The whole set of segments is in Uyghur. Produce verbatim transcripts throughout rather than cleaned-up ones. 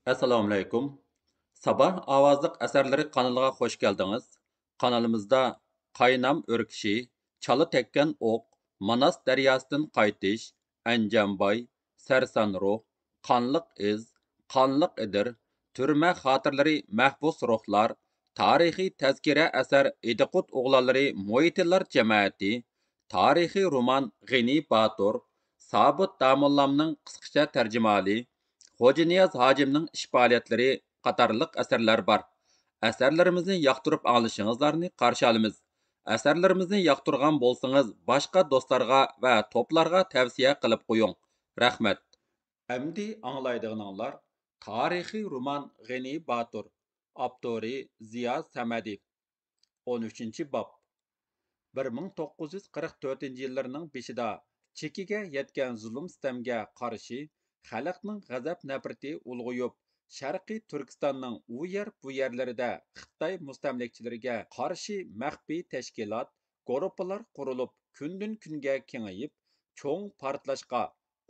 ئەسسالامۇئەلەيكۇم. ساباھ ئاۋازلىق ئەسەرلىرى قانىلىغا خوش كەلدىڭىز. قانىلىمىزدا قاينام ئۆركىشى، چالا تەگكەن ئوق، ماناس دەرياسىدىن قايتىش، ئەنجانباي، سەرسان روھ، قانلىق ئىز، قانلىق ئېدىر، تۈرمە خاتىرىلىرى، مەھبۇس روھلار، تارىخىي تەزكىرە ئەسەر ئىدىقۇت ئوغلانلىرى مۇھىتىلار جەمەتى، تارىخىي رومان غېنى باتۇر، سابىت داموللامنىڭ قىسقىچە تەرجىمىھالى، خوجانىياز ھاجىمنىڭ ئىش پائالىيەتلىرى قاتارلىق ئەسەرلەر بار. ئەسەرلىرىمىزنى ياقتۇرۇپ ئاڭلىشىڭىزلارنى قارشى ئالىمىز. ئەسەرلىرىمىزنى ياقتۇرغان بولسىڭىز، باشقا دوستلارغا ۋە توپلارغا تەۋسىيە قىلىپ قويۇڭ. رەھمەت. ئەمدى ئاڭلايدىغىنىڭلار تارىخىي رومان غېنى باتۇر، ئاپتورى زىيا سەمەدى. ئون ئۈچىنچى باب. بىر مىڭ توققۇز يۈز قىرىق تۆتىنچى يىللىرىنىڭ بېشىدا چېكىگە يەتكەن زۇلۇم-سىتەمگە قارشى خەلقنىڭ غەزەپ-نەپرىتى ئۇلغىيىپ، شەرقىي تۈركىستاننىڭ ئۇ يەر-بۇ يەرلىرىدە خىتاي مۇستەملىكىچىلىرىگە قارشى مەخپىي تەشكىلات، گۇرۇپپىلار قۇرۇلۇپ، كۈندىن-كۈنگە كېڭىيىپ، چوڭ پارتلاشقا،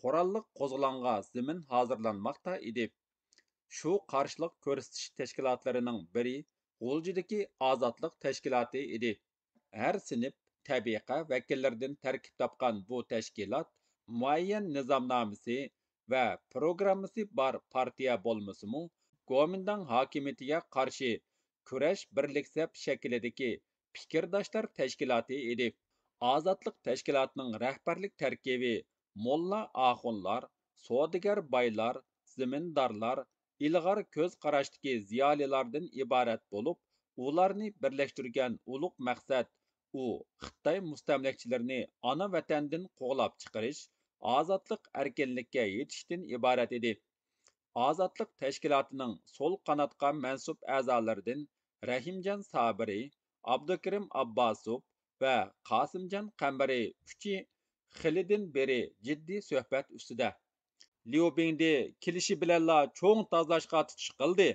قوراللىق قوزغىلاڭغا زېمىن ھازىرلانماقتا ئىدى. شۇ قارشىلىق كۆرسىتىش تەشكىلاتلىرىنىڭ بىرى غۇلجىدىكى ئازادلىق تەشكىلاتى ئىدى. ھەر سىنىپ، تەبىقە ۋەكىللىرىدىن تەركىب تاپقان بۇ تەشكىلات مۇئەييەن نىزامنامىسى ۋە پروگراممىسى بار پارتىيە بولمىسىمۇ، گومىنداڭ ھاكىمىيىتىگە قارشى كۈرەش بىرلىك سەپ شەكلىدىكى پىكىرداشلار تەشكىلاتى ئىدى. ئازادلىق تەشكىلاتىنىڭ رەھبەرلىك تەركىبى موللا ئاخۇنلار، سودىگەر بايلار، زېمىندارلار، ئىلغار كۆز قاراشتىكى زىيالىيلاردىن ئىبارەت بولۇپ، ئۇلارنى بىرلەشتۈرگەن ئۇلۇغ مەقسەت، ئۇ خىتاي مۇستەملىكىچىلىرىنى ئانا ۋەتەندىن قوغلاپ چىقىرىش، ئازادلىق ئەركىنلىككە يېتىشتىن ئىبارەت ئىدى. ئازادلىق تەشكىلاتىنىڭ سول قاناتقا مەنسۇپ ئەزالىرىدىن رەھىمجان سابىرى، ئابدۇكېرىم ئابباسوف ۋە قاسىمجان قەمبىرى ئۈچى خېلىدىن بېرى جىددىي سۆھبەت ئۈستىدە. ليۇ بىڭدې كېلىشى بىلەنلا چوڭ تازىلاشقا تۇتۇش قىلدى،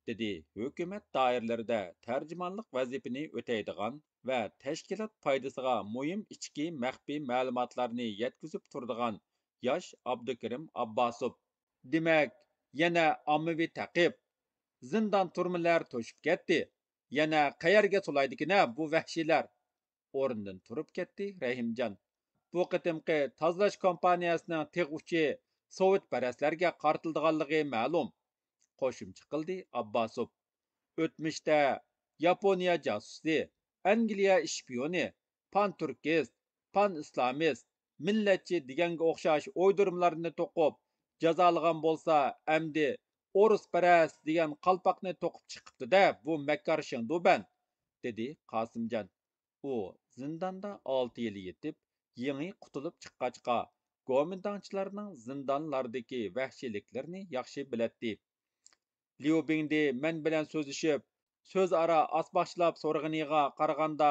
دېدى ھۆكۈمەت دائىرىلىرىدە تەرجىمانلىق ۋەزىپىنى ئۆتەيدىغان ۋە تەشكىلات پايدىسىغا مۇھىم ئىچكى مەخپىي مەلۇماتلارنى يەتكۈزۈپ تۇرىدىغان ياش ئابدۇكېرىم ئابباسوف. دېمەك، يەنە ئاممىۋى تەقىب، زىندان تۈرمىلەر توشۇپ كەتتى. يەنە قەيەرگە سولايدىكىنە بۇ ۋەھشىيلەر؟ ئورنىدىن تۇرۇپ كەتتى رەھىمجان. بۇ قېتىمقى تازىلاش كامپانىيەسىنىڭ تىغ ئۇچى سوۋېتپەرەسلەرگە قارىتىلىدىغانلىقى مەلۇم، قوشۇمچە قىلدى ئابباسوف. ئۆتمۈشتە ياپونىيە جاسۇسى، ئەنگلىيە ئىشپىيونى، پانتۈركىست، پانئىسلامىست، مىللەتچى دېگەنگە ئوخشاش ئويدۇرمىلارنى توقۇپ جازالىغان بولسا، ئەمدى ئورۇسپەرەس دېگەن قالپاقنى توقۇپ چىقىپتۇ-دە بۇ مەككار شېڭدۇبەن، دېدى قاسىمجان. ئۇ زىنداندا ئالتە يىل يېتىپ، يېڭى قۇتۇلۇپ چىققاچقا، گومىنداڭچىلارنىڭ زىندانلاردىكى ۋەھشىيلىكلىرىنى ياخشى بىلەتتى. ليۇ بىڭدې مەن بىلەن سۆزلىشىپ، سۆز ئارا ئاسباقچىلاپ سورىغىنىغا قارىغاندا،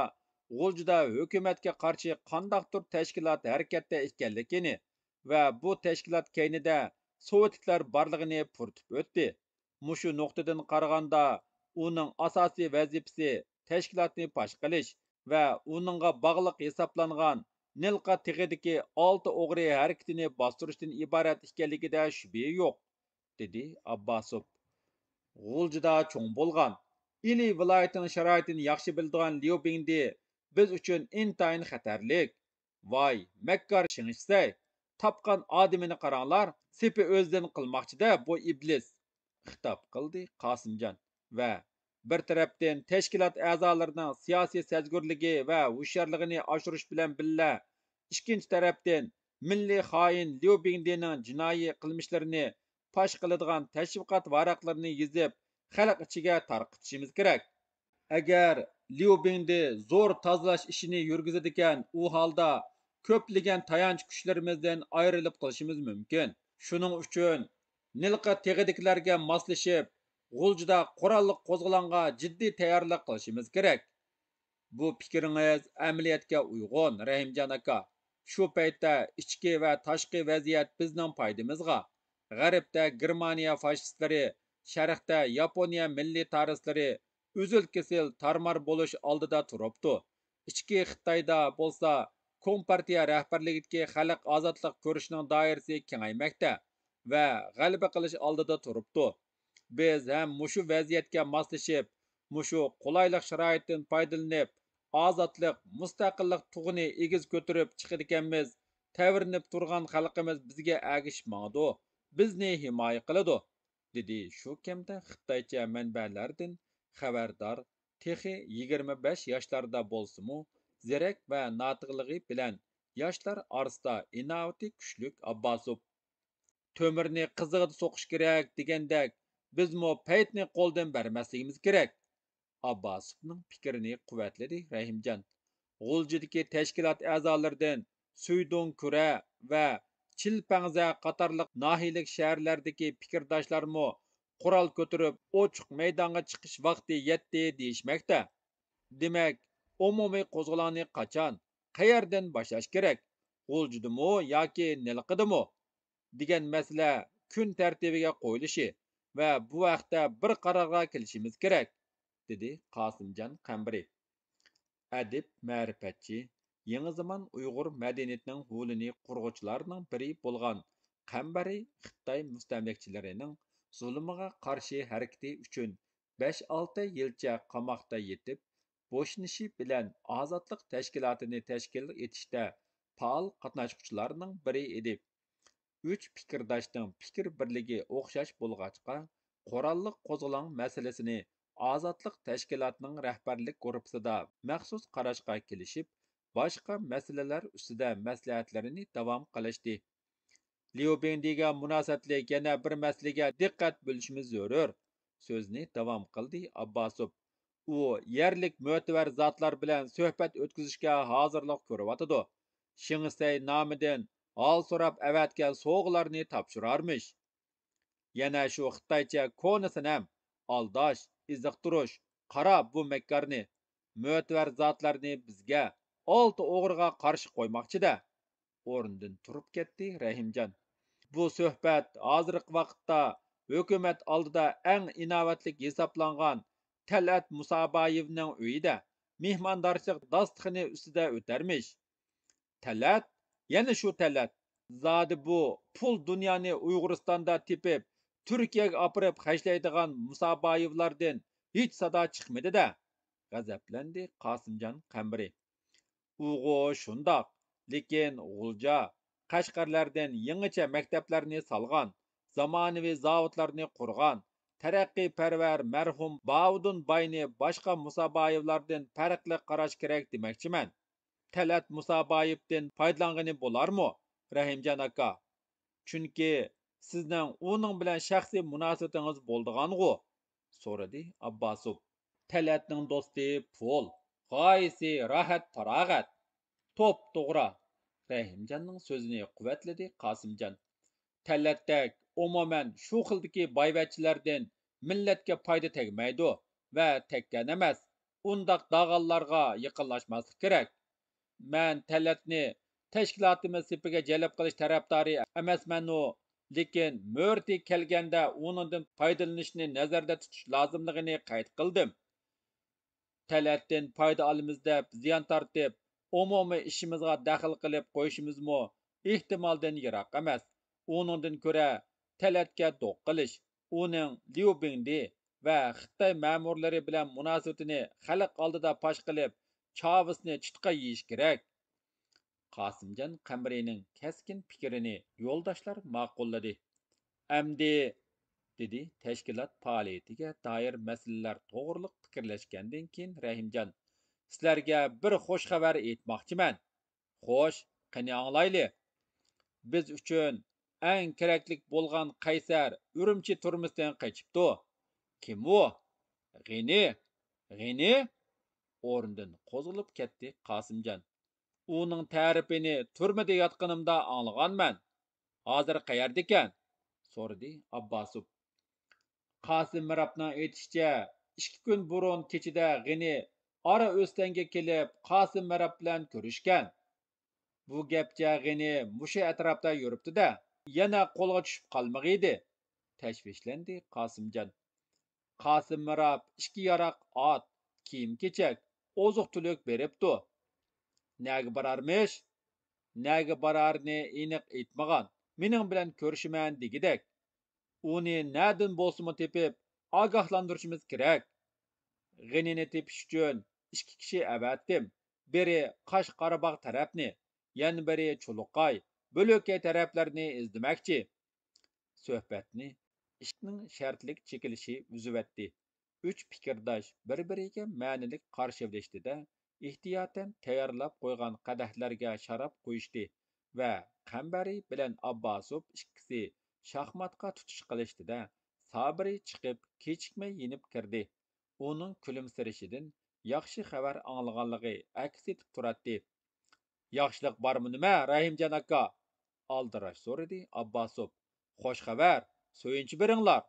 غۇلجىدا ھۆكۈمەتكە قارشى قانداقتۇر تەشكىلات ھەرىكەتتە ئىكەنلىكىنى ۋە بۇ تەشكىلات كەينىدە سوۋېتلىكلار بارلىقىنى پۇرىتىپ ئۆتتى. مۇشۇ نۇقتىدىن قارىغاندا، ئۇنىڭ ئاساسىي ۋەزىپىسى تەشكىلاتنى پاش قىلىش ۋە ئۇنىڭغا باغلىق ھېسابلانغان نىلقا تېغىدىكى ئالتە ئوغرى ھەرىكىتىنى باستۇرۇشتىن ئىبارەت ئىكەنلىكىدە شۈبھە يوق، دېدى ئابباسوف. غۇلجىدا چوڭ بولغان، ئىلى ۋىلايىتىنىڭ شارائىتىنى ياخشى بىلىدىغان ليۇ بىڭدې بىز ئۈچۈن ئىنتايىن خەتەرلىك. ۋاي، مەككار شېڭ شىسەي، تاپقان ئادىمىنى قاراڭلار، سېپى ئۆزىدىن قىلماقچىدە بۇ ئىبلىس، خىتاب قىلدى قاسىمجان ۋە بىر تەرەپتىن تەشكىلات ئەزالىرىنىڭ سىياسىي سەزگۈرلۈكى ۋە ھوشيارلىقىنى ئاشۇرۇش بىلەن بىللە، ئىككىنچى تەرەپتىن مىللىي خائىن ليۇ بىڭدېنىڭ جىنايى قىلمىشلىرىنى پاش قىلىدىغان تەشۋىقات ۋاراقلىرىنى يېزىپ، خەلق ئىچىگە تارقىتىشىمىز كېرەك. ئەگەر ليۇ بىڭدې زور تازىلاش ئىشىنى يۈرگۈزىدىكەن، ئۇ ھالدا كۆپلىگەن تايانچ كۈچلىرىمىزدىن ئايرىلىپ قېلىشىمىز مۇمكىن. شۇنىڭ ئۈچۈن نىلقا تېغىدىكىلەرگە ماسلىشىپ، غۇلجىدا قوراللىق قوزغىلاڭغا جىددىي تەييارلىق قىلىشىمىز كېرەك. بۇ پىكرىڭىز ئەمەلىيەتكە ئۇيغۇن، رەھىمجان ئاكا. شۇ پەيتتە ئىچكى ۋە تاشقى ۋەزىيەت بىزنىڭ پايدىمىزغا. غەربتە گېرمانىيە فاشىستلىرى، شەرقتە ياپونىيە مىللىتارىستلىرى ئۈزۈل-كېسىل تارمار بولۇش ئالدىدا تۇرۇپتۇ. ئىچكى خىتايدا بولسا كومپارتىيە رەھبەرلىكىدىكى خەلق ئازادلىق كۈرىشىنىڭ دائىرىسى كېڭەيمەكتە ۋە غەلىبە قىلىش ئالدىدا تۇرۇپتۇ. بىز ھەم مۇشۇ ۋەزىيەتكە ماسلىشىپ، مۇشۇ قولايلىق شارائىتتىن پايدىلىنىپ، ئازادلىق، مۇستەقىللىق تۇغىنى ئېگىز كۆتۈرۈپ چىقىدىكەنمىز، تەۋرىنىپ تۇرغان خەلقىمىز بىزگە ئەگىشىپ ماڭىدۇ، بىزنى ھىمايە قىلىدۇ، دېدى شۇ كەمدە خىتايچە مەنبەلەردىن خەۋەردار، تېخى يىگىرمە بەش ياشلاردا بولسىمۇ، زېرەك ۋە ناتىقلىقى بىلەن ياشلار ئارىسىدا ئىناۋىتى كۈچلۈك ئابباسوف. تۆمۈرنى قىزىغىدا سوقۇش كېرەك دېگەندەك، بىزمۇ پەيتنى قولدىن بەرمەسلىكىمىز كېرەك. ئابباسوفنىڭ پىكرىنى قۇۋۋەتلىدى رەھىمجان. غۇلجىدىكى تەشكىلات ئەزالىرىدىن سۈيدۈڭ كۈرە ۋە چىلپەڭزە قاتارلىق ناھىيەلىك شەھەرلەردىكى پىكىرداشلارمۇ قورال كۆتۈرۈپ، ئوچۇق مەيدانغا چىقىش ۋاقتى يەتتى دېيىشمەكتە. دېمەك، ئومۇمىي قوزغىلاڭنى قاچان، قەيەردىن باشلاش كېرەك؟ غۇلجىدىمۇ ياكى نىلقىدىمۇ؟ دېگەن مەسىلە كۈن تەرتىپىگە قويۇلۇشى ۋە بۇ ھەقتە بىر قارارغا كېلىشىمىز كېرەك، دېدى قاسىمجان قەمبىرى. ئەدىب، مەرىپەتچى، يېڭى زامان ئۇيغۇر مەدەنىيىتىنىڭ ھولىنى قۇرغۇچىلارنىڭ بىرى بولغان قەمبىرى خىتاي مۇستەملىكىچىلىرىنىڭ زۇلۇمىغا قارشى ھەرىكىتى ئۈچۈن بەش-ئالتە يىلچە قاماقتا يېتىپ، بوشىنىشى بىلەن ئازادلىق تەشكىلاتىنى تەشكىل ئېتىشتە پائال قاتناشقۇچىلارنىڭ بىرى ئىدى. ئۈچ پىكىرداشنىڭ پىكىر بىرلىكى ئوخشاش بولغاچقا، قوراللىق قوزغىلاڭ مەسىلىسىنى ئازادلىق تەشكىلاتىنىڭ رەھبەرلىك گۇرۇپپىسىدا مەخسۇس قاراشقا كېلىشىپ، باشقا مەسىلىلەر ئۈستىدە مەسلىھەتلىرىنى داۋام قىلىشتى. ليۇ بىڭدىگە مۇناسىۋەتلىك يەنە بىر مەسىلىگە دىققەت بۆلۈشىمىز زۆرۈر، سۆزىنى داۋام قىلدى ئابباسوف. ئۇ يەرلىك مۆتىۋەر زاتلار بىلەن سۆھبەت ئۆتكۈزۈشكە ھازىرلىق كۆرۈۋاتىدۇ. شېڭ شىسەي نامىدىن ھال سوراپ ئەۋەتكەن سوۋغىلارنى تاپشۇرارمىش. يەنە شۇ خىتايچە كونا سەنەم، ئالداش، ئېزىقتۇرۇش، قارا بۇ مەككارنى، مۆتىۋەر زاتلارنى بىزگە، ئالتە ئوغرىغا قارشى قويماقچى-دە. ئورنىدىن تۇرۇپ كەتتى رەھىمجان. بۇ سۆھبەت ھازىرقى ۋاقىتتا ھۆكۈمەت ئالدىدا ئەڭ ئىناۋەتلىك ھېسابلانغان تەلئەت مۇسابايېۋنىڭ ئۆيىدە مېھماندارچىلىق داستىخىنى ئۈستىدە ئۆتەرمىش. تەلئەت؟ يەنە شۇ تەلئەت. زادى بۇ پۇل دۇنيانى ئۇيغۇرىستاندا تېپىپ، تۈركىيەگە ئاپىرىپ خەجلەيدىغان مۇسابايېۋلاردىن ھېچ سادا چىقمىدى-دە، غەزەپلەندى قاسىمجان قەمبىرى. ئۇغۇ شۇنداق، لېكىن غۇلجا، قەشقەرلەردىن يېڭىچە مەكتەپلەرنى سالغان، زامانىۋى زاۋۇتلارنى قۇرغان، تەرەققىيپەرۋەر مەرھۇم باۋۇدۇن باينى باشقا مۇسابايېۋلاردىن پەرقلىق قاراش كېرەك دېمەكچىمەن. تەلئەت مۇسابايېۋدىن پايدىلانغىلى بولارمۇ، رەھىمجان ئاكا؟ چۈنكى سىزنىڭ ئۇنىڭ بىلەن شەخسىي مۇناسىۋىتىڭىز بولىدىغانغۇ؟ سورىدى ئابباسوف. تەلئەتنىڭ دوستى پۇل، غايىسى راھەت-پاراغەت. توپتوغرا! رەھىمجاننىڭ سۆزىنى قۇۋۋەتلىدى قاسىمجان. تەلئەتتەك، ئومۇمەن، شۇ خىلدىكى بايۋەچچىلەردىن مىللەتكە پايدا تەگمەيدۇ ۋە تەگكەن ئەمەس. ئۇنداق داغانلارغا يېقىنلاشماسلىق كېرەك. مەن تەلئەتنى تەشكىلاتىمىز سېپىگە جەلپ قىلىش تەرەپدارى ئەمەسمەنۇ، لېكىن مۆرىتى كەلگەندە ئۇنىڭدىن پايدىلىنىشنى نەزەردە تۇتۇش لازىملىقىنى قەيت قىلدىم. تەلئەتتىن پايدا ئالىمىز دەپ زىيان تارتىپ، ئومۇمىي ئىشىمىزغا دەخلى قىلىپ قويۇشىمىزمۇ ئېھتىمالدىن يىراق ئەمەس. ئۇنىڭدىن كۆرە تەلئەتكە دوق قىلىش، ئۇنىڭ ليۇ بىڭدې ۋە خىتاي مەمۇرلىرى بىلەن مۇناسىۋىتىنى خەلق ئالدىدا پاش قىلىپ، چاۋىسىنى چىتقا يېيىش كېرەك. قاسىمجان قەمبىرىنىڭ كەسكىن پىكرىنى يولداشلار ماقۇللىدى. ئەمدى، دېدى تەشكىلات پائالىيىتىگە دائىر مەسىلىلەر توغرۇلۇق پىكىرلەشكەندىن كېيىن رەھىمجان، سىلەرگە بىر خوش خەۋەر ئېيتماقچىمەن. خوش، قېنى ئاڭلايلى. بىز ئۈچۈن ئەڭ كېرەكلىك بولغان قەيسەر ئۈرۈمچى تۈرمىسىدىن قېچىپتۇ. كىم ئۇ؟ غېنى. غېنى؟ ئورنىدىن قوزغىلىپ كەتتى قاسىمجان. ئۇنىڭ تەرىپىنى تۈرمىدە ياتقىنىمدا ئاڭلىغانمەن. ھازىر قەيەردىكەن؟ سورىدى ئابباسوف. قاسىم مىرابنىڭ ئېيتىشىچە، ئىككى كۈن بۇرۇن كېچىدە غېنى ئارا ئۆستەڭگە كېلىپ، قاسىم مىراب بىلەن كۆرۈشكەن. بۇ گەپچە غېنى مۇشۇ ئەتراپتا يۈرۈپتۇ-دە، يەنە قولغا چۈشۈپ قالمىغىيدى، تەشۋىشلەندى قاسىمجان. قاسىم مىراب ئىككى ياراق ئات، كىيىم-كېچەك، ئوزۇق-تۈلۈك بېرىپتۇ. نەگە بارارمىش؟ نەگە بارارىنى ئېنىق ئېيتمىغان، مېنىڭ بىلەن كۆرۈشىمەن دېگۈدەك. ئۇنى نەدىن بولسىمۇ تېپىپ، ئاگاھلاندۇرۇشىمىز كېرەك. غېنىنى تېپىش ئۈچۈن ئىككى كىشى ئەۋەتتىم. بىرى قاش قاراباغ تەرەپنى، يەنە بىرى چۇلۇقاي، بۆلەكەي تەرەپلەرنى ئىزدىمەكچى. سۆھبەتنى ئىشىكنىڭ شەرتلىك چېكىلىشى ئۈزۈۋەتتى. ئۈچ پىكىرداش بىر-بىرىگە مەنىلىك قارشىۋېلىشتى-دە، ئېھتىياتەن تەييارلاپ قويغان قەدەھلەرگە شاراب قۇيۇشتى ۋە قەمبەرى بىلەن ئابباسوف ئىككىسى شاھماتقا تۇتۇش قىلىشتى-دە، سابىرى چىقىپ، كېچىكمەي يېنىپ كىردى. ئۇنىڭ كۈلۈمسىرىشىدىن ياخشى خەۋەر ئاڭلىغانلىقى ئەكس ئېتىپ تۇراتتى. ياخشىلىق بارمۇ نېمە، رەھىمجان ئاكا؟ ئالدىراش سورىدى ئابباسوف. خوش خەۋەر، سۆيۈنچ بېرىڭلار.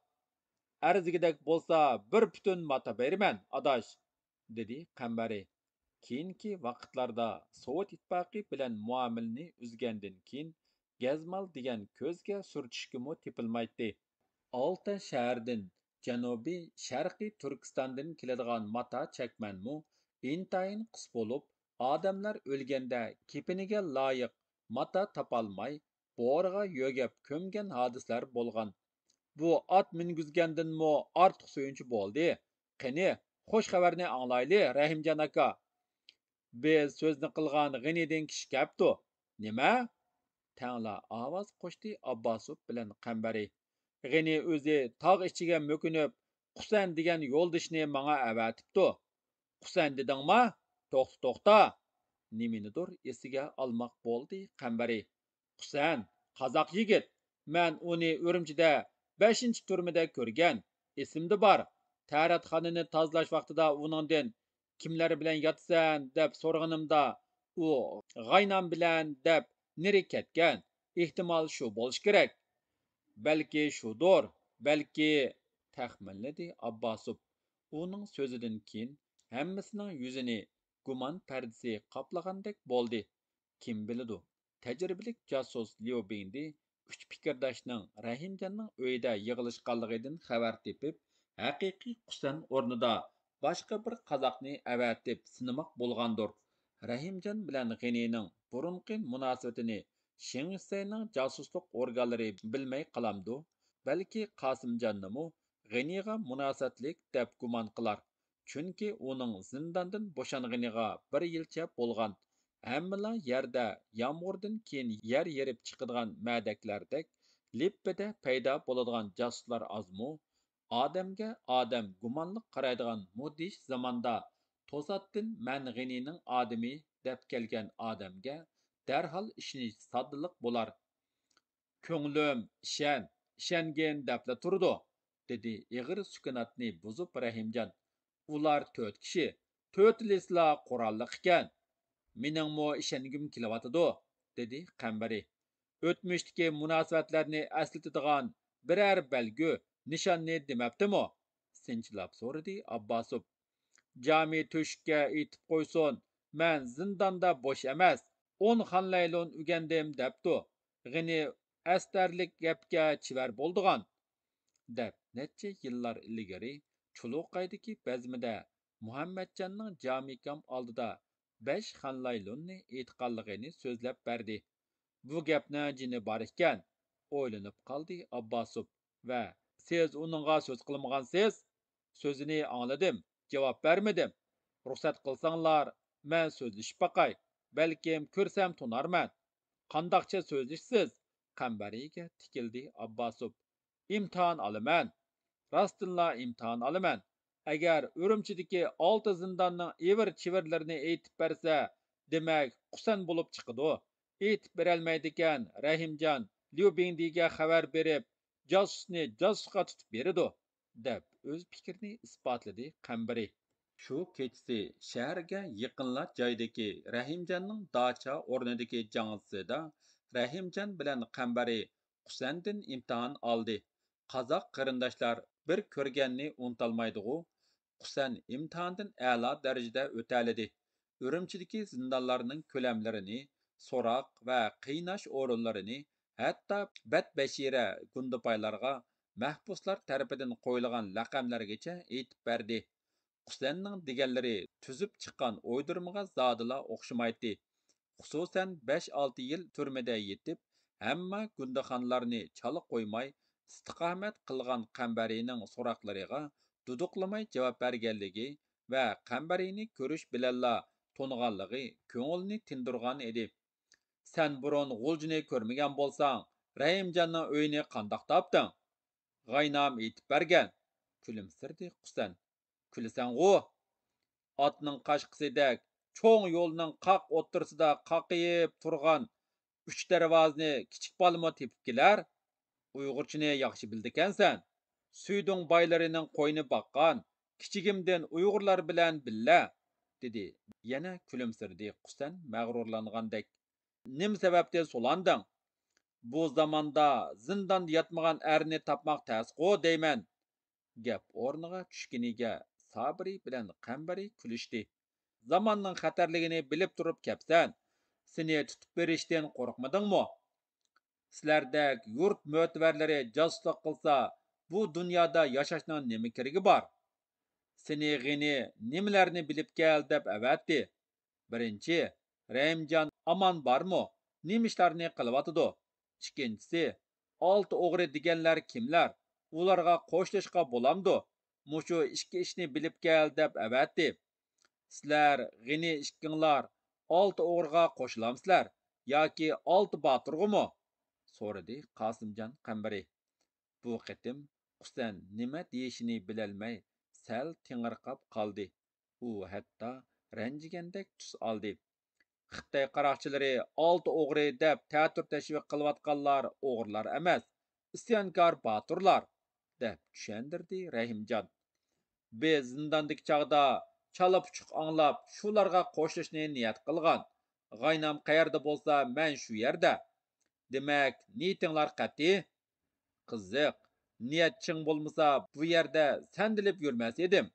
ئەرزىگۈدەك بولسا بىر پۈتۈن ماتا بېرىمەن، ئاداش، دېدى قەمبەرى. كېيىنكى ۋاقىتلاردا سوۋېت ئىتتىپاقى بىلەن مۇئامىلىنى ئۈزگەندىن كېيىن، گەزمال دېگەن كۆزگە سۈرتۈشكىمۇ تېپىلمايتتى. ئالتە شەھەردىن، جەنۇبىي شەرقىي تۈركىستاندىن كېلىدىغان ماتا چەكمەنمۇ ئىنتايىن قىس بولۇپ، ئادەملەر ئۆلگەندە كېپىنىگە لايىق ماتا تاپالماي، بورىغا يۆگەپ كۆمگەن ھادىسىلەر بولغان. بۇ ئات مىنگۈزگەندىنمۇ ئارتۇق سۆيۈنچ بولدى. قېنى، خوش خەۋەرنى ئاڭلايلى، رەھىمجان ئاكا. بىز سۆزنى قىلغان غېنىدىن كىشى كەپتۇ. نېمە؟ تەڭلا ئاۋاز قوشتى ئابباسوف بىلەن قەمبەرى. غېنى ئۆزى تاغ ئىچىگە مۆكۈنۈپ، قۇسەن دېگەن يولدىشىنى ماڭا ئەۋەتىپتۇ. قۇسەن دېدىڭما؟ توختا، توختا! نېمىنىدۇر ئېسىگە ئالماق بولدى قەمبەرى. قۇسەن، قازاق يىگىت. مەن ئۇنى ئۈرۈمچىدە بەشىنچى تۈرمىدە كۆرگەن. ئېسىمدە بار. تەرەتخانىنى تازىلاش ۋاقتىدا ئۇنىڭدىن، «كىملەر بىلەن ياتىسەن؟» دەپ سورىغىنىمدا، ئۇ، «غاينام بىلەن» دەپ نېرى كەتكەن. ئېھتىمال شۇ بولۇشى كېرەك. بەلكى شۇدۇر، بەلكى، تەخمىنلىدى ئابباسوف. ئۇنىڭ سۆزىدىن كېيىن ھەممىسىنىڭ يۈزىنى گۇمان پەردىسى قاپلىغاندەك بولدى. كىم بىلىدۇ، تەجرىبىلىك جاسۇس ليۇ بىڭدى ئۈچ پىكىرداشنىڭ رەھىمجاننىڭ ئۆيىدە يىغىلىشقانلىقىدىن خەۋەر تېپىپ، ھەقىقىي قۇسەن ئورنىدا باشقا بىر قازاقنى ئەۋەتىپ سىنىماق بولغاندۇر. رەھىمجان بىلەن غېنىنىڭ بۇرۇنقى مۇناسىۋىتىنى شېڭشىسەينىڭ جاسۇسلۇق ئورگانلىرى بىلمەي قالامدۇ؟ بەلكى قاسىمجاننىمۇ غېنىغا مۇناسىۋەتلىك دەپ گۇمان قىلار. چۈنكى ئۇنىڭ زىنداندىن بوشانغىنىغا بىر يىلچە بولغان. ھەممىلا يەردە يامغۇردىن كېيىن يەر يېرىپ چىقىدىغان مەدەكلەردەك لىپپىدە پەيدا بولىدىغان جاسۇسلار ئازمۇ؟ ئادەمگە ئادەم گۇمانلىق قارايدىغان مۇدھىش زاماندا توساتتىن «مەن غېنىنىڭ ئادىمى» دەپ كەلگەن ئادەمگە دەرھال ئىشىنىش ساددىلىق بولار. «كۆڭلۈم، ئىشەن، ئىشەنگىن دەپلا تۇرىدۇ»، دېدى ئېغىر سۈكۈناتنى بۇزۇپ رەھىمجان. «ئۇلار تۆت كىشى، تۆتىلىسىلا قوراللىق ئىكەن. مېنىڭمۇ ئىشەنگۈم كېلىۋاتىدۇ»، دېدى قەمبىرى. «ئۆتمۈشتىكى مۇناسىۋەتلەرنى ئەسلىتىدىغان بىرەر بەلگە، نىشاننى دېمەپتىمۇ؟» سىنچىلاپ سورىدى ئابباسوف. «جامى تۆشۈككە ئېيتىپ قويسۇن، مەن زىنداندا بوش ئەمەس، ئون خانلەيلۇن ئۆگەندىم دەپتۇ. غېنى ئەستەرلىك گەپكە چېۋەر بولىدىغان» دەپ، نەچچە يىللار ئىلگىرى چۇلۇقايدىكى بەزمىدە مۇھەممەتجاننىڭ جامىكام ئالدىدا بەش خانلەيلۇننى ئېيتقانلىقىنى سۆزلەپ بەردى. بۇ گەپنىڭ جېنى بار ئىكەن، ئويلىنىپ قالدى ئابباسوف ۋە، سىز ئۇنىڭغا سۆز قىلمىغانسىز؟ سۆزىنى ئاڭلىدىم، جاۋاب بەرمىدىم. رۇخسەت قىلساڭلار، مەن سۆزلىشىپ باقاي، بەلكىم كۆرسەم تونارمەن. قانداقچە سۆزلىشىسىز؟ قەمبەرىگە تىكىلدى ئابباسوف. ئىمتىھان ئالىمەن. راستتىنلا ئىمتىھان ئالىمەن. ئەگەر ئۈرۈمچىدىكى ئالتە زىنداننىڭ ئىۋىر-چىۋىرلىرىنى ئېيتىپ بەرسە، دېمەك، قۇسەن بولۇپ چىقىدۇ. ئېيتىپ بېرەلمەيدىكەن، رەھىمجان ليۇ بىڭدىگە خەۋەر بېرىپ، جاسۇسنى جاسۇسقا تۇتۇپ بېرىدۇ، دەپ ئۆز پىكرىنى ئىسپاتلىدى قەمبىرى. شۇ كېچىسى شەھەرگە يېقىنلا جايدىكى رەھىمجاننىڭ داچا ئورنىدىكى جاڭزىسىدا رەھىمجان بىلەن قەمبىرى قۇسەندىن ئىمتىھان ئالدى. قازاق قېرىنداشلار بىر كۆرگەننى ئۇنتالمايدىغۇ؟ قۇسەن ئىمتىھاندىن ئەلا دەرىجىدە ئۆتەلىدى. ئۈرۈمچىدىكى زىندانلارنىڭ كۆلەملىرىنى، سوراق ۋە قىيناش ئورۇنلىرىنى، ھەتتا بەتبەشىرە گۇندىپايلارغا مەھبۇسلار تەرىپىدىن قويۇلغان لەقەملەرگىچە ئېيتىپ بەردى. قۇسەننىڭ دېگەنلىرى تۈزۈپ چىققان ئويدۇرمىغا زادىلا ئوخشىمايتتى. خۇسۇسەن، بەش-ئالتە يىل تۈرمىدە يېتىپ، ھەممە گۇندىخانلارنى چالا قويماي، ئىستىقامەت قىلغان قەمبەرىنىڭ سوراقلىرىغا دۇدۇقلىماي جاۋاب بەرگەنلىكى ۋە قەمبەرىنى كۆرۈش بىلەنلا تونۇغانلىقى كۆڭلىنى تىندۇرغان ئىدى. سەن بۇرۇن غۇلجىنى كۆرمىگەن بولساڭ، رەھىمجاننىڭ ئۆيىنى قانداق تاپتىڭ؟ غاينام ئېيتىپ بەرگەن، كۈلۈمسىرىدى قۇسەن. كۈلىسەنغۇ؟ ئاتنىڭ قاشقىسىدەك چوڭ يولنىڭ قاق ئوتتۇرىسىدا قاقىيىپ تۇرغان ئۈچ دەرۋازىنى كىچىك بالىمۇ تېپىپ كېلەر. ئۇيغۇرچىنى ياخشى بىلىدىكەنسەن. سۈيدۈڭ بايلىرىنىڭ قويىنى باققان كىچىكىمدىن ئۇيغۇرلار بىلەن بىللە، دېدى. يەنە كۈلۈمسىرىدى قۇسەن مەغرۇرلانغاندەك. نېمە سەۋەبتىن سولاندىڭ؟ بۇ زاماندا زىنداندا ياتمىغان ئەرنى تاپماق تەسقۇ دەيمەن. گەپ ئورنىغا چۈشكىنىگە سابىرى بىلەن قەمبىرى كۈلۈشتى. زاماننىڭ خەتەرلىكىنى بىلىپ تۇرۇپ كەپسەن. سېنى تۇتۇپ بېرىشتىن قورقمىدىڭمۇ؟ سىلەردەك يۇرت مۆتىۋەرلىرى جاسۇسلۇق قىلسا، بۇ دۇنيادا ياشاشنىڭ نېمە كېرىكى بار؟ سېنى غېنى نېمىلەرنى بىلىپ كەل دەپ ئەۋەتتى؟ بىرىنچى، رەھىمجان ئامان بارمۇ؟ نېمە ئىشلارنى قىلىۋاتىدۇ؟ ئىككىنچىسى، ئالتە ئوغرى دېگەنلەر كىملەر؟ ئۇلارغا قوشۇلۇشقا بولامدۇ؟ مۇشۇ ئىككى ئىشنى بىلىپ كەل دەپ ئەۋەتتى. سىلەر غېنى ئىككىڭلار ئالتە ئوغرىغا قوشۇلامسىلەر ياكى ئالتە باتۇرغىمۇ؟ سورىدى قاسىمجان قەمبىرى. بۇ قېتىم قۇسەن نېمە دېيىشىنى بىلەلمەي سەل تېڭىرقاپ قالدى. ئۇ ھەتتا رەنجىگەندەك تۈس ئالدى. خىتاي قاراقچىلىرى ئالتە ئوغرى دەپ تەتۈر تەشۋىق قىلىۋاتقانلار ئوغرىلار ئەمەس، ئىسيانكار باتۇرلار، دەپ چۈشەندۈردى رەھىمجان. بىز زىنداندىكى چاغدا چالا پۇچۇق ئاڭلاپ شۇلارغا قوشۇلۇشنى نىيەت قىلغان. غاينام قەيەردە بولسا مەن شۇ يەردە. دېمەك نىيىتىڭلار قەتئىي؟ قىزىق، نىيەت چىڭ بولمىسا بۇ يەردە سەندىلىپ يۈرمەس ئىدىم.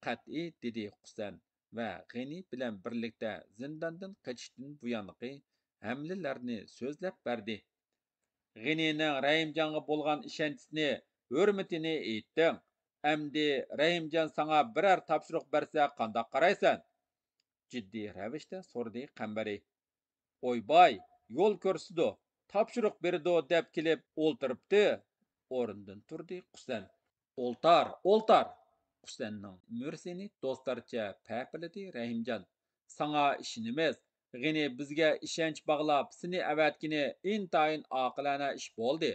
قەتئىي، دېدى قۇسەن ۋە غېنى بىلەن بىرلىكتە زىنداندىن قېچىشتىن بۇيانقى ھەملىلەرنى سۆزلەپ بەردى. غېنىنىڭ رەھىمجانغا بولغان ئىشەنچىسىنى، ھۆرمىتىنى ئېيتتىڭ. ئەمدى رەھىمجان ساڭا بىرەر تاپشۇرۇق بەرسە قانداق قارايسەن؟ جىددىي رەۋىشتە سورىدى قەمبىرى. ئويباي، يول كۆرسىتىدۇ، تاپشۇرۇق بېرىدۇ دەپ كېلىپ ئولتۇرۇپتۇ. ئورنىدىن تۇردى قۇسەن. ئولتار، ئولتار! قۇسەننىڭ مۈرىسىنى دوستلارچە پەپىلىدى رەھىمجان. ساڭا ئىشىنىمىز. غېنى بىزگە ئىشەنچ باغلاپ سېنى ئەۋەتكىنى ئىنتايىن ئاقىلانە ئىش بولدى.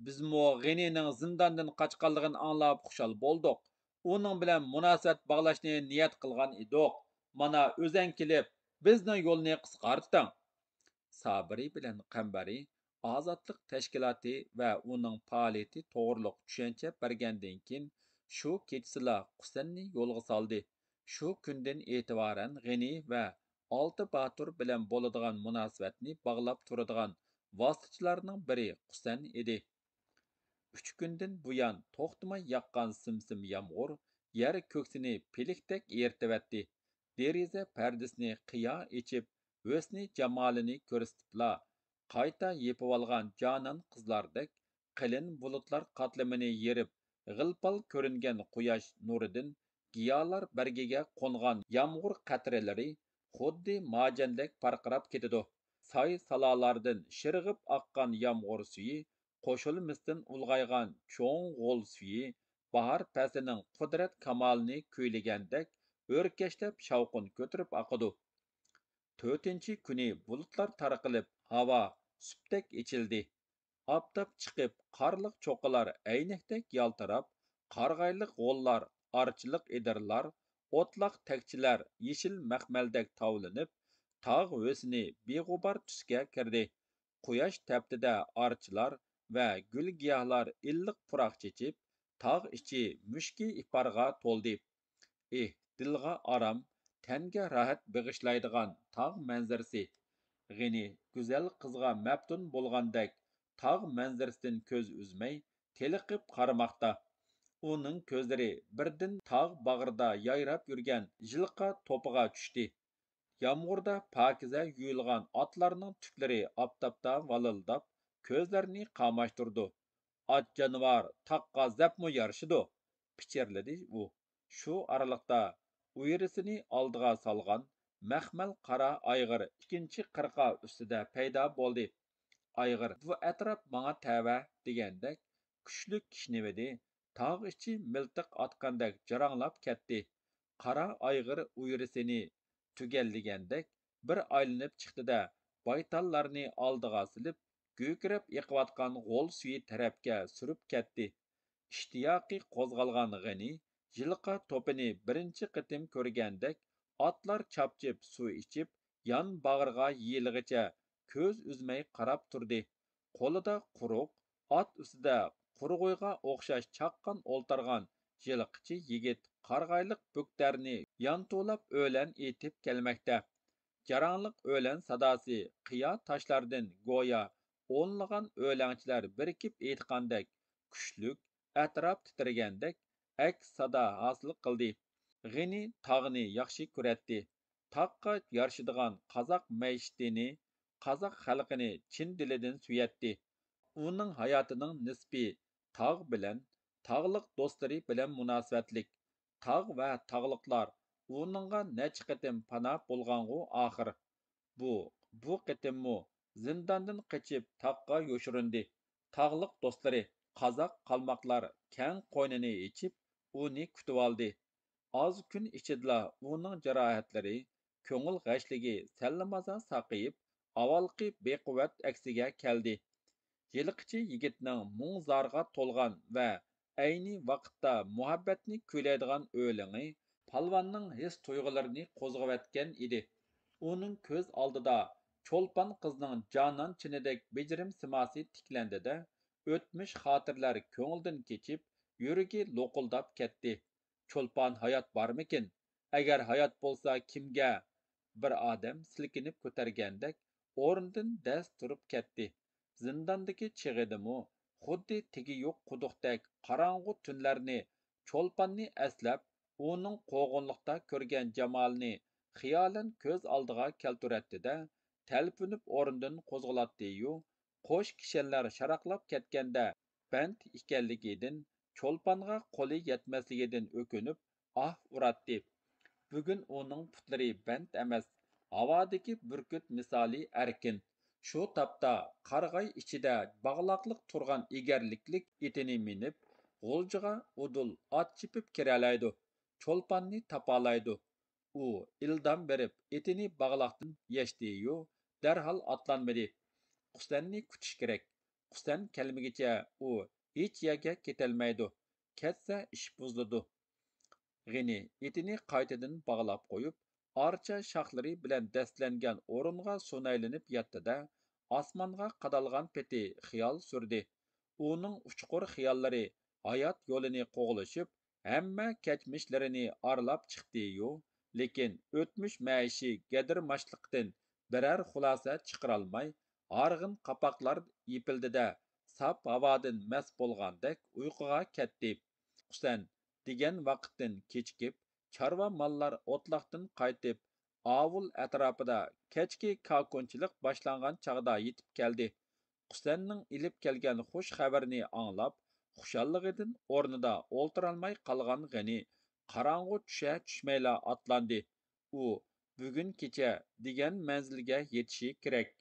بىزمۇ غېنىنىڭ زىنداندىن قاچقانلىقىنى ئاڭلاپ خۇشال بولدۇق. ئۇنىڭ بىلەن مۇناسىۋەت باغلاشنى نىيەت قىلغان ئىدۇق. مانا ئۆزەڭ كېلىپ، بىزنىڭ يولنى قىسقارتتىڭ. سابىرى بىلەن قەمبەرى ئازادلىق تەشكىلاتى ۋە ئۇنىڭ پائالىيىتى توغرۇلۇق چۈشەنچە بەرگەندىن كېيىن، شۇ كېچىسىلا قۇسەننى يولغا سالدى. شۇ كۈندىن ئېتىبارەن غېنى ۋە ئالتە باتۇر بىلەن بولىدىغان مۇناسىۋەتنى باغلاپ تۇرىدىغان ۋاسىتىچىلارنىڭ بىرى قۇسەن ئىدى. ئۈچ كۈندىن بۇيان توختىماي ياغقان سىم-سىم يامغۇر يەر كۆكسىنى پىلىكتەك ئېرىتىۋەتتى. دېرىزە پەردىسىنى قىيا ئېچىپ، ھۆسنى جامالىنى كۆرسىتىپلا، قايتا يېپىۋالغان جانان قىزلاردەك قېلىن بۇلۇتلار قاتلىمىنى يېرىپ، غىل-پال كۆرۈنگەن قۇياش نۇرىدىن گىياھلار بەرگىگە قونغان يامغۇر قەترىلىرى خۇددى مارجاندەك پارقىراپ كېتىدۇ. ساي-سالالاردىن شىرغىپ ئاققان يامغۇر سۈيى، قوشۇلمىسىدىن ئۇلغايغان چوڭ غول سۈيى باھار پەسلىنىڭ قۇدرەت كامالىنى كۈيلىگەندەك ئۆركەشلەپ شاۋقۇن كۆتۈرۈپ ئاقىدۇ. تۆتىنچى كۈنى بۇلۇتلار تارقىلىپ، ھاۋا سۈپتەك ئېچىلدى. ئاپتاپ چىقىپ، قارلىق چوققىلار ئەينەكتەك يالتىراپ، قارىغايلىق غوللار، ئارچىلىق ئېدىرلار، ئوتلاق تەكچىلەر يېشىل مەخمەلدەك تاۋلىنىپ، تاغ ھۆسنى بىغۇبار تۈسكە كىردى. قۇياش تەپتىدە ئارچىلار ۋە گۈل-گىياھلار ئىللىق پۇراق چېچىپ، تاغ ئىچى مۈشكى ئىپارغا تولدى. ئېھ، دىلغا ئارام، تەنگە راھەت بېغىشلايدىغان تاغ مەنزىرىسى! غېنى گۈزەل قىزغا مەپتۇن بولغاندەك تاغ مەنزىرىسىدىن كۆز ئۈزمەي تېلىقىپ قارىماقتا. ئۇنىڭ كۆزلىرى بىردىن تاغ باغرىدا يايراپ يۈرگەن ژىلقا توپىغا چۈشتى. يامغۇردا پاكىزە يۇيۇلغان ئاتلارنىڭ تۈكلىرى ئاپتاپتا ۋالىلداپ، كۆزلەرنى قاماشتۇرىدۇ. ئات جانىۋار تاغقا زەپمۇ يارىشىدۇ، پىچىرلىدى ئۇ. شۇ ئارىلىقتا ئۇيرىسىنى ئالدىغا سالغان مەخمەل قارا ئايغىر ئىككىنچى قىرقا ئۈستىدە پەيدا بولدى. ئايغىر، بۇ ئەتراپ ماڭا تەۋە، دېگەندەك كۈچلۈك كىشنىۋىدى، تاغ ئىچى مىلتىق ئاتقاندەك جاراڭلاپ كەتتى. قارا ئايغىر ئۇيرىسىنى تۈگەللىگەندەك بىر ئايلىنىپ چىقتى-دە، بايتاللارنى ئالدىغا سېلىپ، گۈركىرەپ ئېقىۋاتقان غول سۈيى تەرەپكە سۈرۈپ كەتتى. ئىشتىياقى قوزغالغان غېنى يىلقا توپىنى بىرىنچى قېتىم كۆرگەندەك، ئاتلار چاپچىپ سۇ ئىچىپ، يان باغرىغا يېيىلغىچە كۆز ئۈزمەي قاراپ تۇردى. قولىدا قۇرۇق، ئات ئۈستىدە قۇرغۇيغا ئوخشاش چاققان ئولتۇرغان يىلقىچى يىگىت قارىغايلىق بۆكتەرنى يانتۇلاپ ئۆلەن ئېيتىپ كەلمەكتە. جاراڭلىق ئۆلەن ساداسى قىيا تاشلاردىن گويا ئونلىغان ئۆلەڭچىلەر بىرىكىپ ئېيتقاندەك كۈچلۈك، ئەتراپ تىترىگەندەك ئەكس سادا ھاسىل قىلدى. غېنى تاغنى ياخشى كۆرەتتى. تاغقا يارىشىدىغان قازاق مەئىشىتىنى، قازاق خەلقىنى چىن دىلىدىن سۆيەتتى. ئۇنىڭ ھاياتىنىڭ نىسپى تاغ بىلەن، تاغلىق دوستلىرى بىلەن مۇناسىۋەتلىك. تاغ ۋە تاغلىقلار ئۇنىڭغا نەچچە قېتىم پاناھ بولغانغۇ ئاخىر. بۇ، بۇ قېتىممۇ زىنداندىن قېچىپ تاغقا يوشۇرۇندى. تاغلىق دوستلىرى، قازاق قالماقلار كەڭ قوينىنى ئېچىپ، ئۇنى كۈتۈۋالدى. ئاز كۈن ئىچىدىلا ئۇنىڭ جاراھەتلىرى، كۆڭۈل غەشلىكى سەللىمازا ساقىيىپ، ئاۋۋالقى بىقۇۋۋەت ئەكسىگە كەلدى. يىلقىچى يىگىتنىڭ مۇڭ-زارغا تولغان ۋە ئەينى ۋاقىتتا مۇھەببەتنى كۈيلەيدىغان ئۆلىڭى پالۋاننىڭ ھېس-تۇيغۇلىرىنى قوزغىۋەتكەن ئىدى. ئۇنىڭ كۆز ئالدىدا چولپان قىزنىڭ جانان چىنىدەك بېجىرىم سىماسى تىكلەندى-دە، ئۆتمۈش خاتىرىلەر كۆڭلىدىن كېچىپ، يۈرىكى لوقۇلداپ كەتتى. چولپان ھايات بارمىكىن؟ ئەگەر ھايات بولسا كىمگە؟ بىر ئادەم سىلكىنىپ كۆتەرگەندەك ئورنىدىن دەس تۇرۇپ كەتتى. زىنداندىكى چېغىدىمۇ خۇددى تېگى يوق قۇدۇقتەك قاراڭغۇ تۈنلەرنى، چولپاننى ئەسلەپ، ئۇنىڭ قوغۇنلۇقتا كۆرگەن جامالىنى خىيالەن كۆز ئالدىغا كەلتۈرەتتى-دە، تەلپۈنۈپ ئورنىدىن قوزغىلاتتى-يۇ، قوش كىشەنلەر شاراقلاپ كەتكەندە بەنت ئىكەنلىكىدىن، چولپانغا قولى يەتمەسلىكىدىن ئۆكۈنۈپ ئاھ ئۇراتتى. بۈگۈن ئۇنىڭ پۇتلىرى بەنت ئەمەس، ھاۋادىكى بۈركۈت مىسالى ئەركىن. شۇ تاپتا قارىغاي ئىچىدە باغلاقلىق تۇرغان ئېگەرلىكلىك ئېتىنى مىنىپ، غۇلجىغا ئۇدۇل ئات چېپىپ كىرەلەيدۇ، چولپاننى تاپالايدۇ. ئۇ ئىلدام بېرىپ ئېتىنى باغلاقتىن يەشتى-يۇ، دەرھال ئاتلانمىدى. قۇسەننى كۈتۈش كېرەك. قۇسەن كەلمىگىچە ئۇ ھېچ يەرگە كېتەلمەيدۇ. كەتسە ئىش بۇزۇلىدۇ. غېنى ئېتىنى قايتىدىن باغلاپ قويۇپ، ئارچا شاخلىرى بىلەن دەستىلەنگەن ئورۇنغا سۇنايلىنىپ ياتتى-دە، ئاسمانغا قادالغان پېتى خىيال سۈردى. ئۇنىڭ ئۇچقۇر خىياللىرى ھايات يولىنى قوغلىشىپ، ھەممە كەچمىشلىرىنى ئارىلاپ چىقتى-يۇ، لېكىن ئۆتمۈش مەئىشى گەدىرماشلىقتىن بىرەر خۇلاسە چىقىرالماي، ھارغىن قاپاقلار يېپىلدى-دە، ساپ ھاۋادىن مەست بولغاندەك ئۇيقۇغا كەتتى. قۇسەن دېگەن ۋاقىتتىن كېچىكىپ، چارۋا ماللار ئوتلاقتىن قايتىپ، ئاۋۇل ئەتراپىدا كەچكى كاكۇنچىلىق باشلانغان چاغدا يېتىپ كەلدى. قۇسەننىڭ ئېلىپ كەلگەن خۇش خەۋىرىنى ئاڭلاپ، خۇشاللىقىدىن ئورنىدا ئولتۇرالماي قالغان غېنى قاراڭغۇ چۈشە چۈشمەيلا ئاتلاندى. ئۇ بۈگۈن كېچە دېگەن مەنزىلگە يېتىشى كېرەك.